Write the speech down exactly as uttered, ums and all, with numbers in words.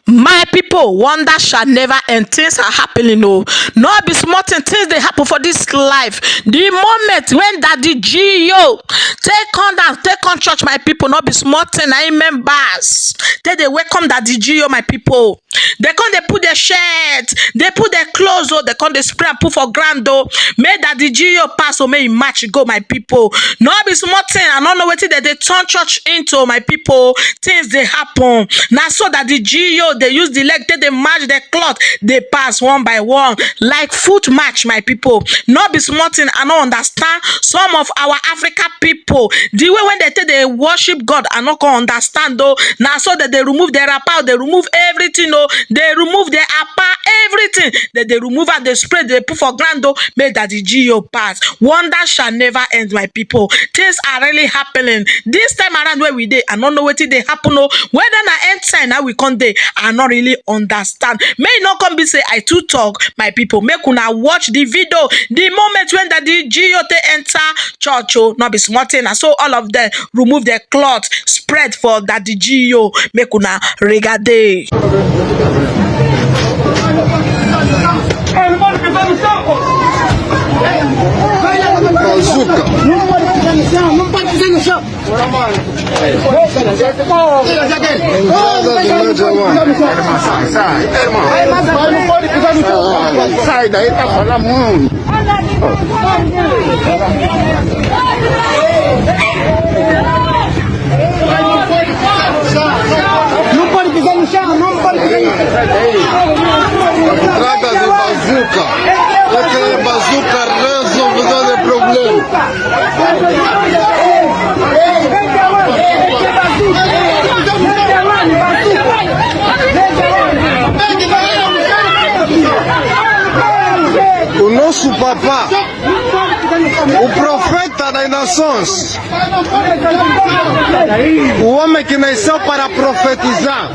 My people, wonder shall never end. Things are happening. Oh, no be small thing. Things they happen for this life. The moment when Daddy G O take on down, take on church, my people, no be small thing. I members, they they welcome Daddy G O, my people. They come, they put their shirt, they put their clothes, oh, they come, they spray and put for ground, oh. May Daddy G O pass, oh, may he match go, my people. No be small thing. I don't know what they, they turn church into, my people. Things they happen. Now so that the G O, they use the leg, they, they match the cloth, they pass one by one, like foot match, my people. No be small thing. I don't understand some of our Africa people. The way when they take they worship God, I not can understand though. Now so that they remove their apparel, they remove everything, oh, they remove their apparel, everything. They, they remove and they spray, they put for ground, oh, may Daddy G O pass. Wonder shall never end, my people. Things are really happening. This time around where we dey, I don't know what they happen, oh. Whether na end time now we come dey, I not really understand. May not come be say I too talk, my people. Make una watch the video. The moment when Daddy G O take enter church, oh, not be small thing. And so all of them remove their cloth, spread for Daddy G O. Make una regade. Bazooka. Brother, the major one. Sai daí, tá falando muito. Não pode pisar no chão, não pode pisar no chão. Trata de bazuca. Esse é bazuca resolvedor de problema. O nosso papá, o profeta das nações, o homem que nasceu para profetizar.